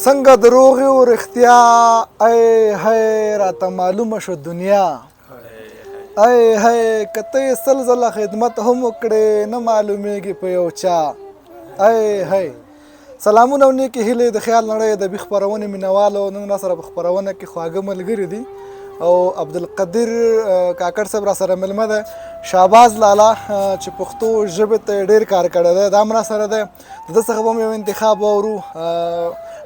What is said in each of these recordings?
څنګه دروغ او رښتیا، ای هی راته معلومه شو دنیا. ای هی که ته یې 100 ځله خدمت هم وکړې، نه معلومیږي په یو چا. ای هی. سلامونه او نیکې هیلې د خیال نړۍ ادبي خپرونې مینهوالو. نن را سره په خپرونه کې خواږه ملګري دي او عبدالقدیر کاکړ صاحب را سره مېلمه دی. شهباز لالا چې پښتو ژبې ته یې ډېر کار کړی دی، دا هم را سره دی. د ده څخه به هم یو انتخاب واورو.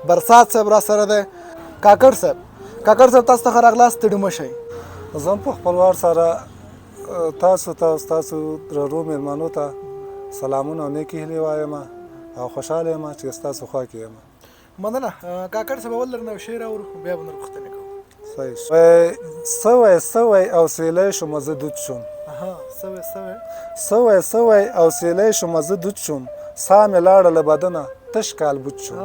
برسات صاحب را سره دی. کاکړ صاحب، کاکړ صاحب، تاسو ته ښه راغلاست، ستړي مه شئ. زه هم په خپل وار سره تاسو ته او ستاسو درنو مېلمنو ته سلامونه او نیکې هیلې وایم او خوشحاله یم چې ستاسو خوا کې یم. مننه کاکړ صاحب. اول درنه یو شعر اورو، بیا به نور پوښتنې کوو. صحیح. سوی سوی او سیلی شوم، زه دود شوم. سوی سوی. سوی سوی او سیلی شوم، زه دود شوم، سا مې لاړه له بدنه، تش کالبوت شوم.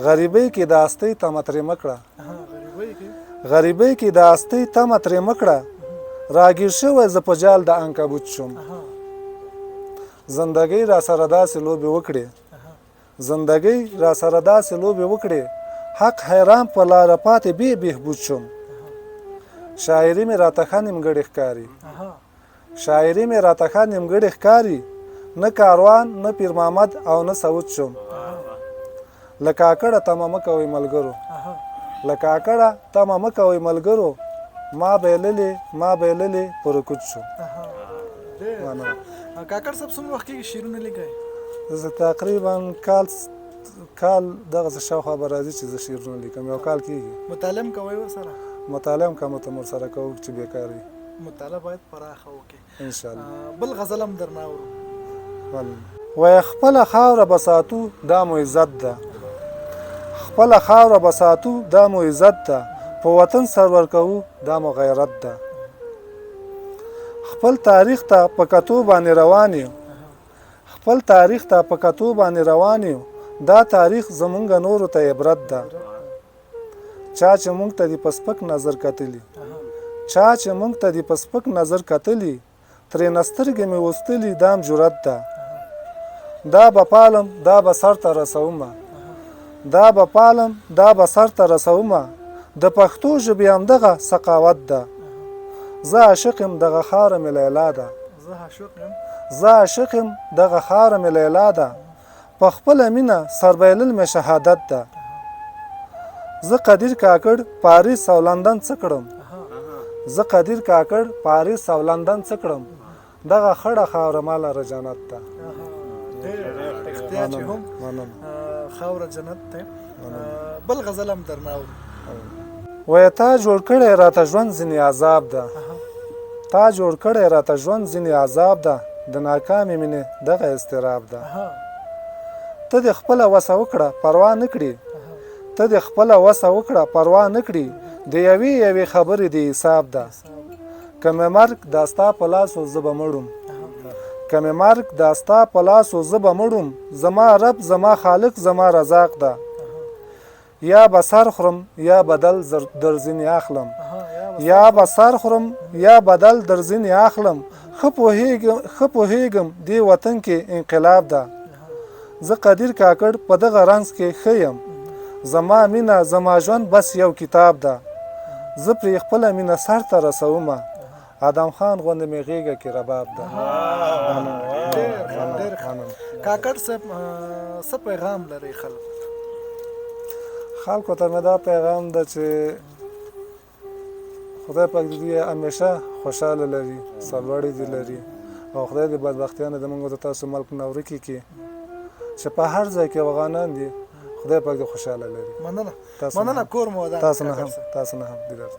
غریبۍ کې د هستۍ تمه ترې مه کړه. غریبۍ کې. غریبۍ کې د هستۍ تمه ترې مه کړه، راګیر شوی زه په جال د عنکبوت شوم. زندګۍ را سره داسې لوبې وکړې، زندګۍ را سره داسې لوبې وکړې، حق حیران په لاره پاتې بې بهبود شوم. شاعري مې راته ښه نیمګړې ښکاري، شاعري مې راته ښه نیمګړې ښکاري، نه کاروان، نه پیر محمد او نه سعود شوم. له کاکړه تمه مه کوئ ملګرو، له کاکړه تمه مه کوئ ملګرو، ما بایللې، ما بایللې په رکوت شوم. مننه. کاکړ صاحب، څومره وخت کېږي شعرونه لیکئ؟ زه تقریبا کال کال دغسې شاوخوا به راځي چې زه شعرونه لیکم، یو کال کېږي. مطالعه هم کوئ ورسره؟ مطالعه هم کمه ته ورسره کوو چې بېکار وي. مطالعه باید پراخه وکړي. ان شاء الله. بل غزل هم درنه اورو. وایه خپله خاوره به ساتو، دا مو عزت ده، خپله خاوره به ساتو، دا مو عزت ده، په وطن سر ورکوو، دا مو غیرت ده. خپل تاریخ ته په کتو باندې روان یو، خپل تاریخ ته په کتو باندې روان یو، دا تاریخ زمونږ نورو ته عبرت ده. چا چې مونږ ته دې په سپک نظر کتلي، چا چې مونږ ته دې په سپک نظر کتلي، ترېنه سترګې مې وستلي، دام جرأت ده. دا به پالم، دا به سر ته رسومه، دا به پالم، دا به سر ته رسومه، د پښتو ژبې همدغه سخاوت ده. زه عاشق یم، دغه خاوره مې لیلا ده. زه عاشق یم. زه عاشق یم، دغه خاوره مې لیلا ده، په خپله مینه سر بایلل مې شهادت ده. زه قدیر کاکړ پاریس او لندن څه کړم، زه قدیر کاکړ پاریس او لندن څه کړم، دغه خړه خاوره ما لره جنت ده. رښتیا چې هم خاوره جنت ده. بل غزل هم درنه اورو. وایه تا جوړ کړی راته ژوند ځینې عذاب ده، تا جوړ کړی راته ژوند ځینې عذاب ده، د ناکامې مینې دغه اضطراب ده. ته دې خپله وسه وکړه پروا نه کړي، ته دې خپله وسه وکړه پروا نه کړي، د یوې یوې خبرې دې حساب ده. که مې مرګ دا ستا په لاس و زه به مړوم، که مې مرګ دا ستا په لاس و زه به مړوم، زما رب زما خالق زما رزاق ده. یا به سر خورم یا بدل در ځینې اخلم، یا به سر خورم یا بدل در ځینې اخلم، ښه پوهېږم، ښه پوهېږم دې وطن کې انقلاب ده. زه قدیر کاکړ په دغه رنځ کې ښه یم، زما مینه زما ژوند بس یو کتاب ده. زه پرې خپله مینه سر ته رسومه، ادم خان غوندې مې غېږه کې رباب ده. ډېر ښه. کاکړ صاحب، څه پیغام لرئ خلکو؟ خلکو ته مې دا پیغام ده چې خدای پاک دې دوی همیشه خوشحاله لري، سرلوړي دې لري، او خدای دې بدبختیانه د موږ د تاسو ملک نه ورکې کړي، چې په هر ځای کې افغانان دي، خدای پاک دې خوشحاله لري. مننه، مننه، کور مو ودان. تاسو نه هم، تاسو نه هم دیدار.